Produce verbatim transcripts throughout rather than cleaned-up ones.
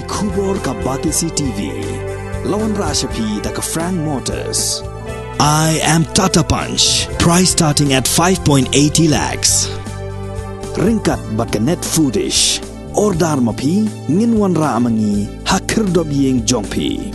Khubor ka Batesi T V. La wanrah sha phi da ka Frank Motors. I am Tata Punch. Price starting at five point eighty lakhs. Ryngkat bad ka Net Foodish. Order ma phi, ngin wanrah ma ngi ha khyrdop ïing jong phi.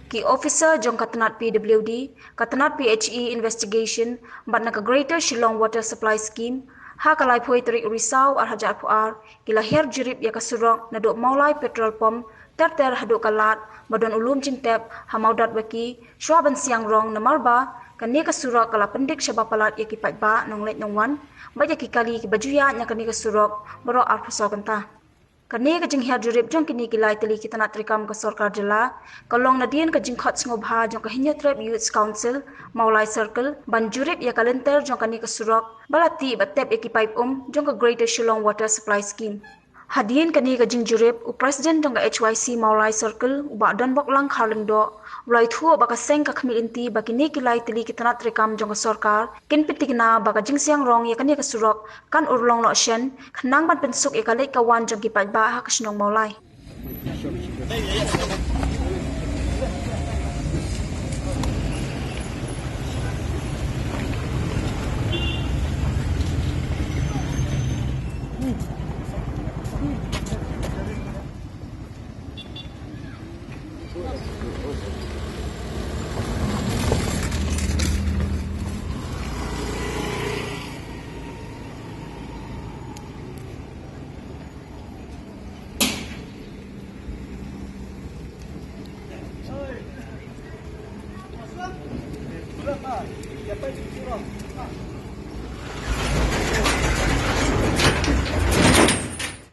Ki officer jong ka tnat P W D, ka tnat P H E Investigation, bad na ka Greater Shillong Water Supply Scheme, ha ka laiphew tarik Risaw ar hajar arphew ar, ki la hiar jurip ïa ka surok naduh Mawlai Petrol Pump, ter ter haduh ka lad, ba don u lum jingtep, ha Mawdat Waki, shuwa ban siang rong namar ba, kane ka surok ka la pyndik shaba palat ïa ki paidbah nongleit nongwan, bad ïa ki kali kiba ju ïaid na kane ka surok, baroh arphew saw kynta. Kane ka jinghiar jurip jong kine ki lai tylli ki tnat treikam ka sorkar jylla, ka long nadien ka jingkhot sngewbha jong ka Hynñiewtrep Youth Council, Mawlai Circle, ban jurip ïa ka lynter jong kane ka surok, ba la tih bad tep ïa ki paip um, jong ka Greater Shillong Water Supply Scheme. Hadien kane ka jingjurip, u President jong ka H Y C Mawlai Circle, u Bah Donboklang Kharlyngdoh, u la ïathuh ba ka seng ka khmih lynti ba kine ki lai tylli ki tnat treikam jong ka sorkar, kin pyntikna ba ka jingsiang rong ïa kane ka surok, kan urlong noh shen, khnang ban pynsuk ïa ka leit ka wan jong ki paidbah ha ka shnong Mawlai.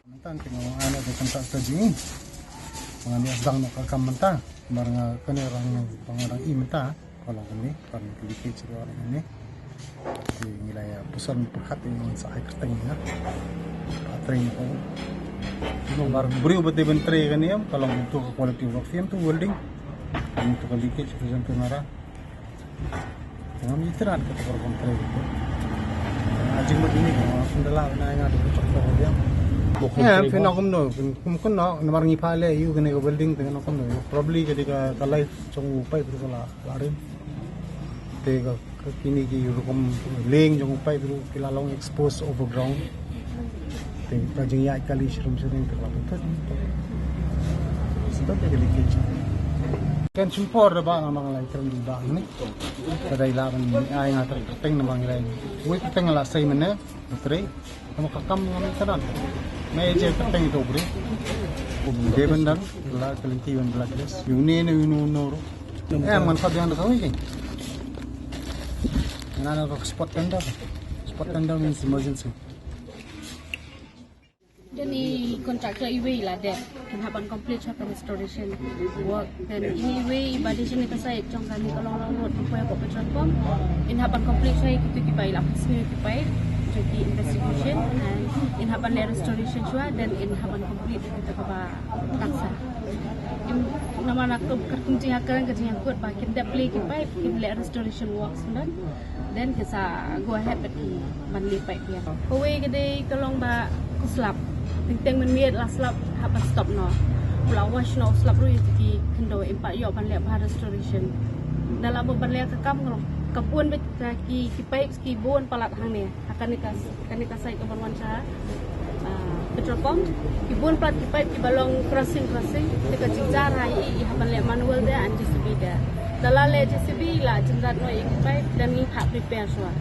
Mynta te nga wan da contractor jong ngi. Nga ïa sdang noh ka kam mynta. Namar nga kane rang, rang, rang i mynta. Ka long kane, ka long kane, ka long kane. Te ngi la ïa pynsan pyrkhat ïa ngi sa ai kyrteng ïa nga. Ba trei ïa ka. Namar briew ba dei ban trei kane ïa ka long to ka quality work, ïa to welding. Ïa to ka leakage, ïa to nara. Ngam ïa tynat kata ka rukom trei. Nga jingmut ïa ngi ka, nga pynda lah na nga da ka chok ka rukom. Ïa, phin ong kumno, kum kumno, namar ngi phah leh ïa u kane ka welding te nga ong kumno. Probably ka dei ka, ka life jong u paip ruh ka la, la rim. Te ka, ka kine ki rukom leng jong u paip ruh ki la long expose overground. Te ka jingïaid kali shirum shirum te ka la pynthut. Sebab te ka leakage. Kan shim por da ba nga ma nga la ïakren da ba ni. Ka dei la ban ai nga kyrteng namar ngi la. Wei kyrteng la sei mynne. Trei. Namar ka kam ngam ïa tynat. Me je kyrteng ïa u briew. Kum dei ban dang la ka lynti ban blacklist. Ïa une ne ïa uno uno ruh. Eh, man ka biang da kawei keiñ. Nana ka spot tender. Spot tender means emergency. Kane contractor iwei i la dep, kin hap ban complete shuwa ka restoration work. Then ine iwei i ba dei jong ka site jong kane ka Longlong Road, poi hapoh petrol pump, in hap ban complete shuwa ïa kito kiba i la pynsniew ki paip jong ki investigation, and in hap ban leh restoration shuwa, then in hap ban complete ïa kito kiba taksa. Namar na ka katkum jingïakren ka jingïakut ba kin dep leh ki paip, kin leh restoration works, then, then kin sa go ahead bad ki ban leh paip ïa. Kawei ka dei ka long ba ka slab. Teng teng mynmiet la slab hap ban stop noh. La wash noh slab ruh ïa ki khyndew, im pat ïoh ban leh bha restoration. Da la buh ban leh ka kam ka long ka bun beit ki, ki paip ki bun palat hangne. Ha kane ka, kane ka site kaban wan sha, ah, petrol pump. Ki bun palat ki paip kiba long crossing, crossing. Te ka jingjar ha i, i hap ban leh manual de and J C B de. Da la leh J C B la jynrat noh ïa ki paip, then ngi hap repair shuwa.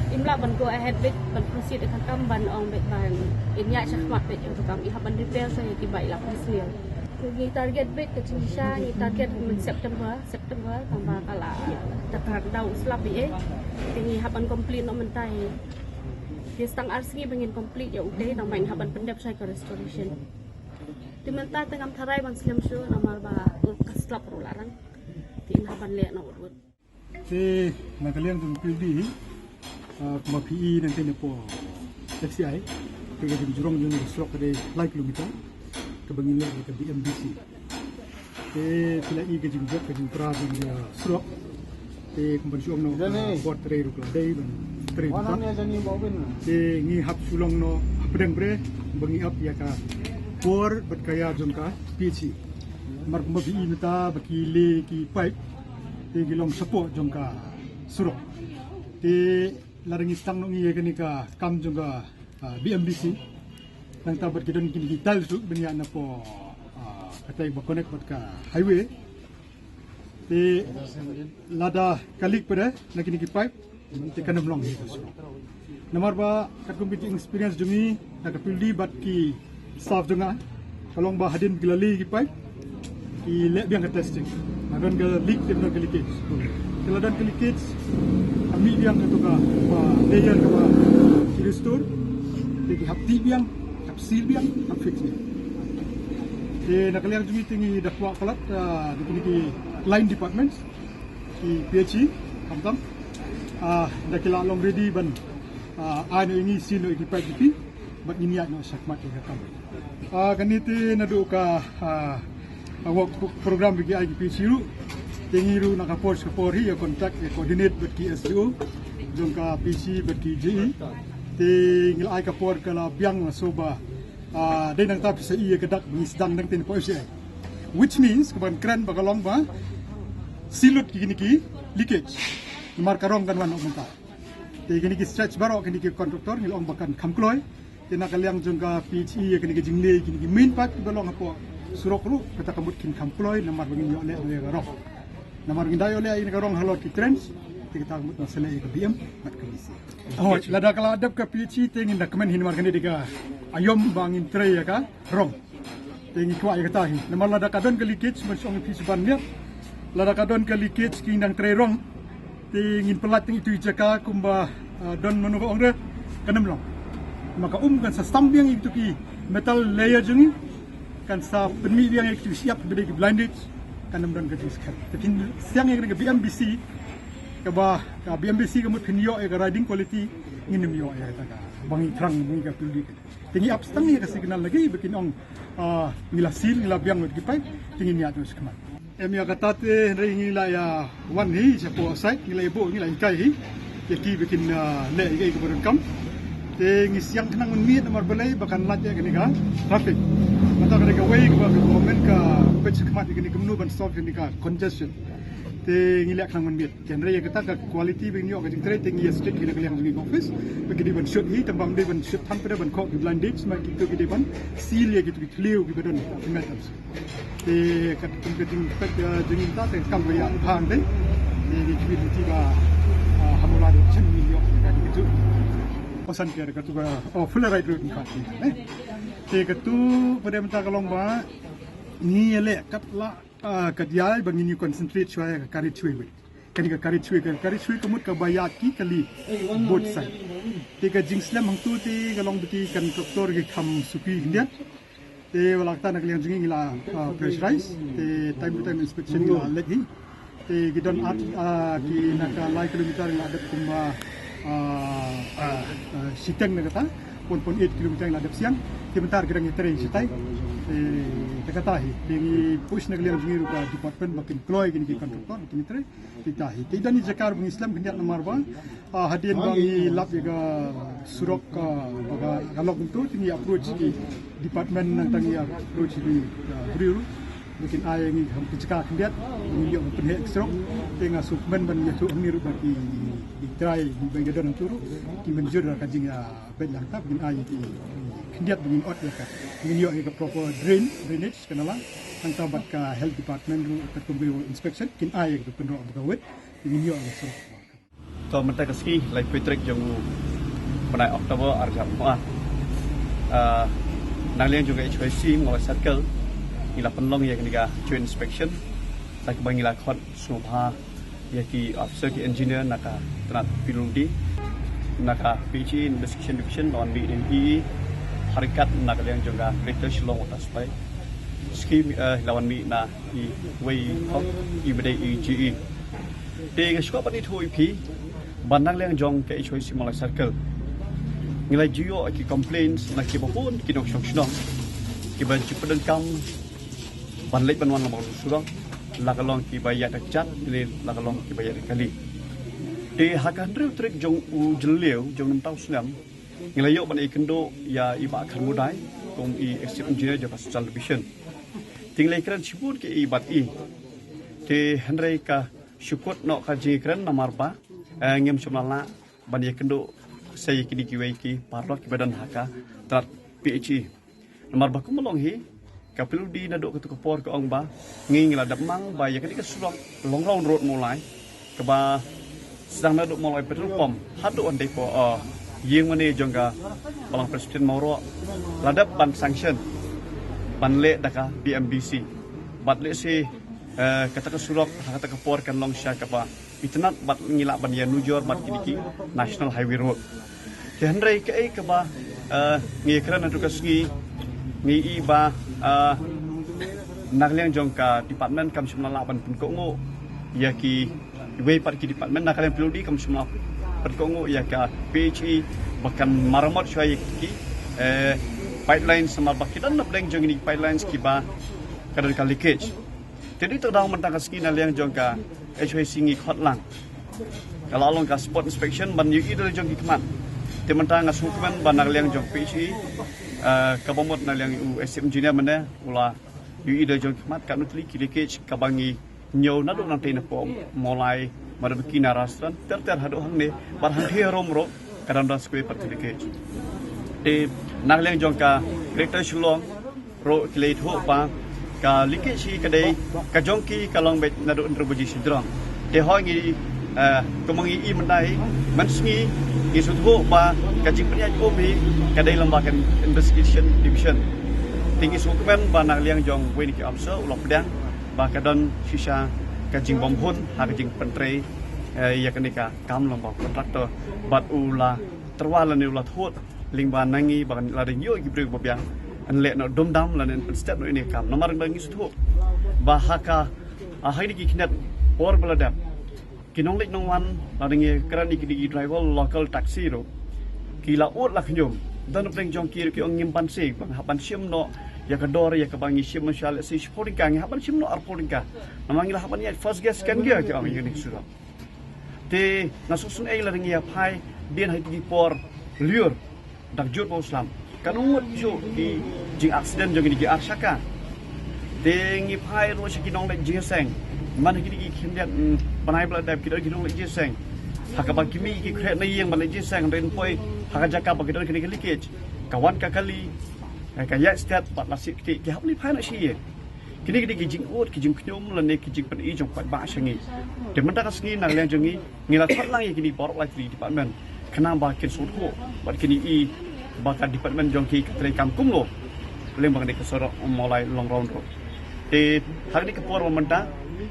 Im lah ban go ahead beit ban proceed ïa ka kam ban ong beit ban in ïaid shakhmat beit ïa ka kam, i hap ban repair shuwa ïa kiba i la pynsniew. Ngi target beit ka jingshisha, ngi target mynta September, September tang ba ka la da kar daw slap ïa. Te ngi hap ban complete noh mynta hi. Te tang ar sngi ba ngin complete ïa u te tang ba ngin hap ban pyndep sha ka restoration. Te mynta te ngam tharai ban slem shuh namar ba ka slap ruh la rang. Te ngin hap ban leh noh wut wut. Te na ka liang jong P W D hi, ah, kumba phi i nangta na poh F C I, te ka jingjrong jong ka surok ka dei lai kilometer, kaba ngi leh ka B M B C. Te phi la i ka jingjop ka jingpra jong ka surok. Te kumba shu ong noh, ka bor trei ruh ka la dei ban trei ruh ka. Te ngi hap shu long noh hapdeng bre ba ngi ap ïa ka bor bad ka ïa jong ka P H E. Namar kumba phi i mynta ba ki leh ki pipe te ki long shapoh jong ka surok. Te lada ngi sdang noh ngi ïa kane ka kam jong ka, ah, B M B C, nangta bad ki don kine ki tiles ruh ban ïa na poh, ah, katai ba connect bad ka highway. Te lada ka leak pat na kine ki pipe, te kan ym long hi ka surok. Namar ba katkum ka jing experience jong ngi na ka P W D bad ki staff jong nga, ka long ba hadien ba ki la leh ki pipe, ki leh biang ka testing. La don ka leak, te don ka leakage. Te la don ka leakage, ka mih biang kato ka, ba layer kaba ki restore, te ki hap tih biang, hap seal biang, hap fix biang. Te na ka liang jong ngi te ngi da kwah palat, ah, da kine ki line departments, ki P H E, khamtam, ah, da ki la long ready ban, ah, ai noh ïa ngi, seal noh ïa ki pipe jong ki, bad ngin ïaid noh shakhmat ïa ka kam. Ah, kane te naduh ka, ah, ka work program ba ki ai ki P H E ruh, te ngi ruh na ka por sha ka por hi ïa contact, ïa coordinate bad ki S D O jong ka P H E bad ki J E. Te ngi la ai ka por ka la biang la, so ba, ah, dei nangta phi sa i ïa ka dak ba ngi sdang nangta na poh F C I. Which means, ka ban kren ba ka long ba seal lut ki kine ki leakage. Namar ka rong kan wan noh mynta. Te kine ki stretch baroh kine ki contractor ngi la ong ba kan kham kloi. Te na ka liang jong ka P H E ïa kine ki jingleh kine ki main pipe kiba long hapoh surok ruh, kata ka mut kin kham kloi namar ba ngin ïoh leh ïa ka rong. Namar ngin da ïoh leh ïa ka rong halor ki trench, te kata ka mut ngin sa leh ïa ka B M bad ka B C. Hooid, lada ka la dep ka P H E te ngin da kmen hi namar kane dei ka aïom ba ngin trei ïa ka rong. Te ngi kwah ïa kata hi. Namar lada ka don ka leakage, mynshuwa ngi phi shu ban miet. Lada ka don ka leakage ki dang trei rong, te ngin pyllait tang itu i jaka kumba, ah, don mano ka ong re, kan ym long. Namar ka um kan sa stam biang ïa itu ki metal layer jong ngi, kan sa pynmih biang ïa itu i shyiap ba dei ki blindage, kan ym don ka jingskhem. Te phin siang ïa ka B M B C, kaba ka B M B C ka mut phin ïoh ïa ka riding quality, ngin ym ïoh ïa kata ka ba ngi thrang ba ngi ka pynlih. Te ngi ap stang ïa ka signal lagi ba kin ong, ah, ngi la seal, ngi la biang lut ki pipe, te ngin ïaid noh shakhmat. Em, ïa kata te hynrei ngi la ïa wan hi shapoh site, ngi la ïa buh, ngi la hikai hi ïa ki ba kin, ah, leh ïa kaei kaba donkam. Te ngi siang khnang mynmiet namar balei ba kan lait ïa kane ka traffic. Kata ka dei kawei kaba ka government ka peit shakhmat ïa kane kumno ban solve ïa kane ka congestion. Te ngi leh khnang mynmiet. Te hynrei ïa kata ka quality ba ngin ïoh ka jingtrei te ngi ïa state hi na ka liang jong ngi ka office. Ba ki dei ban shoot hi, tang ba ym dei ban shoot than, ba dei ban khoh ki blindage, ma kito ki dei ban seal ïa kito ki thliew kiba don ki metals. Te katkum ka jingpeit, eh, jong ngi mynta te kam ka ïa phang dei. Te ngi kyrpad ïa ki ba, ah, ha Mawlai ruh shen ngi ïoh ka jingkyrkhu. Pasan ka katu ka, oh, fluoride ruh ka, eh. Te katu pat mynta ka long ba ngi ïa leh kat la, ah, kat ïa ba ngin ïa concentrate shuwa ïa ka carriageway. Kane ka carriageway, ka carriageway ka mut kaba ïaid ki kali both side. Te ka jingslem hangtu te ka long ba ki contractor ki kham suki khyndiat. Te wat la katta na ka liang jong ngi ngi la, ah, pressurize. Te time to time inspection ngi la leit hi. Te ki don at, ah, ki na ka lai kilometer ngi la dep kumba, ah, ah, ah, shiteng na kata. One point eight kilometer ngi la dep siang. Te mynta ki dang ïatrei shatai. Te, te kata hi. Te ngi push na ka liang jong ngi ruh ka department ba kin kloi kine ki contractor ba kin ïatrei. Te ta hi. Te don i jaka ba ngi slem khyndiat namar ba, ah, hadien ba ngi lap ïa ka surok, ah, ba ka, ka long kumtu, te ngi approach ki department, nangta ngi approach ki, ah, briew ruh ba kin ai ïa ngi kham ki jaka khyndiat, ngi ïoh ban pynheh surok. Te nga sngewkmen ban ïathuh hangne ruh ba ki, ki trai, ki ba ïa don hangtu ruh ki mynjur ka jing, ah, beit lang, te ba kin ai ïa ki khyndiat ba ngin ot ïa ka, ngin ïoh ïa ka proper drain, drainage. Ka nala, nangta bad ka health department ruh katkum ka inspection kin ai ïa ka pynroh ba ka wet, ngin ïoh ïa ka surok. To mynta ka sngi laiphew tarik jong u bnai October arhajar arphew ar. Ah, na liang jong ka H Y C Mawlai Circle, Ngi la pynlong ïa kane ka joint inspection da kaba ngi la khot sngewbha ïa ki officer, ki engineer na ka tnat P W D, na ka P H E Investigation Division, la wan mih na i E E, ha ryngkat na ka liang jong ka Greater Shillong Water Supply Scheme, eh, la wan mih na i wei i hok i ba dei i G E. Te nga shu kwah ban ïathuh ïa phi ba na ka liang jong ka H Y C Mawlai Circle, ngi la ju ïoh ki complaints na kiba bun ki nongshong shnong kiba ju pyndonkam ban leit ban wan lyngba u surok, la ka long kiba ïaid da kjat ne la ka long kiba ïaid da kali. Te ha ka hynriew tarik jong u Jylliew jong u mynta u snem, ngi la ïoh ban ïakynduh ïa i Bah Kharmudai kum i Executive Engineer jong ka Central Division. Te ngi la ïakren shibun ki i bad i. Te hynrei ka shu kut noh ka jingïakren namar ba, eh, ngim shym la lah ban ïakynduh sa ïa kine kiwei ki paralok kiba don ha ka tnat P H E. Namar ba kumba long hi, ka P W D naduh katu ka por ka ong ba ngi, ngi la dep mang ba ïa kane ka surok Long Round Road Mawlai, kaba sdang naduh Mawlai petrol pump haduh hynrei hapoh, eh, ïing mane jong ka Balang Presbyterian Mawroh, la dep ban sanction ban leh da ka B M B C. Bad lehse, eh, kata ka surok ha kata ka por kan long sha kaba itynnad bad ngi lah ban ïanujor bad kine ki National Highway Road. Te hynrei kaei kaba, eh, ngi ïakren ha katu ka sngi, ngi i ba, eh, na ka liang jong ka department kam shym la lah ban pynkohnguh ïa kiwei pat ki department, na ka liang P W D kam shym la pynkohnguh ïa ka P H E ba kan maramot shuwa ïa ki, eh, pipelines, namar ba ki don na pdeng jong kine ki pipelines kiba ka don ka leakage. Te dei to dang mynta ka sngi na liang jong ka H Y C ngi khot lang, ka la long ka spot inspection ban ïohi da la jong ki khmat. Te mynta nga sngewkmen ba na liang jong P H E, eh, kaba mut na liang u Executive Engineer mynne u la ïohi da la jong ki khmat katno tylli ki leakage kaba ngi ñiew naduh nangtei napoh Mawlai, Madabaki, Narastan, ter ter haduh hangne bad hangtei harum ruh ka dang don sa kawei pat ka leakage. Te na liang jong ka Greater Shillong ruh ki la ïathuh ba ka leakage hi ka dei ka jong ki ka long beit naduh hynriew baje shajrong. Te hooid ngi, eh, kumba ngi i mynta hi, mynsngi ngi sngewthuh ba ka jingpynïaid um hi ka dei lyngba ka Investigation Division. Te ngi sngewkmen ba na liang jong uwei na ki officer u la pdiang ba ka don shisha ka jingbymhun ha ka jingpyntrei, eh, ïa kane ka kam lyngba u contractor bad u la tyrwa lane u la thut lyngba na ngi ba lada ïoh ïa ki briew ba biang yn leh noh dum dam lane yn pynstet noh ïa kane ka kam. Namar ba ngi sngewthuh ba ha ka, ah, ha kine ki khyndiat por ba la dep, ki nongleit nongwan lada ngi kren ïa kine ki driver local taxi ruh ki la ud la khñium. Don na pdeng jong ki ruh ki ong ngim banse ba nga hap ban shim noh ïa ka dor ïa kaba ngi shim noh sha lehse shiphew tyngka, ngi hap ban shim noh arphew tyngka. Namar ngi la hap ban ïaid first gear second gear ki ong ïa kane ka surok. Te nga sngewsynei lada ngi ïa phai dien ha kine ki por lyiur da ka jut bad u slam, kan ym ngut shuh ki jingaccident jong kine ki ar shaka. Te ngi phai ruh sha ki nongleit jingïaseng. Man ha kine ki khyndiat, mm, bnai ba la dep ki don ki nongleit jingïaseng ha kaba ki mih ki khreh na ïing ban leit jingïaseng, hynrei poi ha ka jaka ba ki don kine ki leakage, ka wan ka kali, eh, ka ïaid stet bad la siat ktieh, ki hap leit phai noh sha ïing. Kine ki dei ki jingud, ki jingkhñium lane ki jingpyni jong paidbah sha ngi. Te mynta ka sngi na liang jong ngi, ngi la khot lang ïa kine baroh lai tylli ki department khnang ba kin sngewthuh bad kin ïohi ba ka department jong ki ka treikam kumno lyngba kane ka surok Mawlai Long Round Road. Te ha kane ka por ba mynta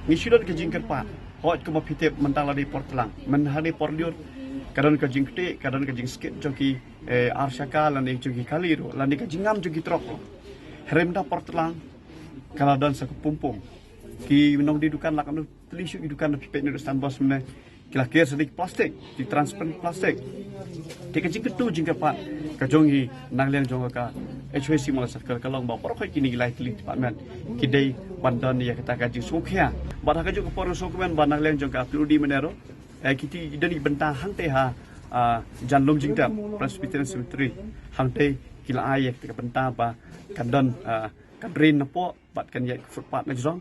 ngi shu don ka jingkyrpad, hooid kumba phi tip mynta la dei por tlang, mynta ha dei por lyiur ka don ka jingktieh, ka don ka jingskit jong ki, eh, ar shaka lane jong ki kali ruh lane ka jingngam jong ki trok ruh. Hynrei mynta por tlang ka la don sa ka pum pum. Ki nongdie dukan la katno tylli shuh ki dukan da phi peit naduh stand bus mynne, ki la ker sa da ki plastik, ki transparent plastik. Te ka jingkyntu jingkyrpad ka jong ngi na liang jong ka H Y C Mawlai Circle ka long ba baroh kine ki lai tylli ki department ki dei ban don ïa kata ka jingsngewkhia. Bad ha kajuh ka por nga sngewkmen ba na liang jong ka P W D mynne ruh, eh, ki don ki bynta hangtei ha, ah, Jan Lumjingtep Presbyterian Cemetery, hangtei ki la ai ïa kata ka bynta ba kan don, ah, ka drain napoh bad kan ïaid ka footpath na jrong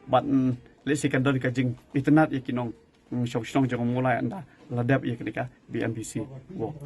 bad, mm, lehse kan don ka jingitynnad ïa ki nong, mm, shong shnong jong u Mawlai ynda la dep ïa kane ka B M B C walk.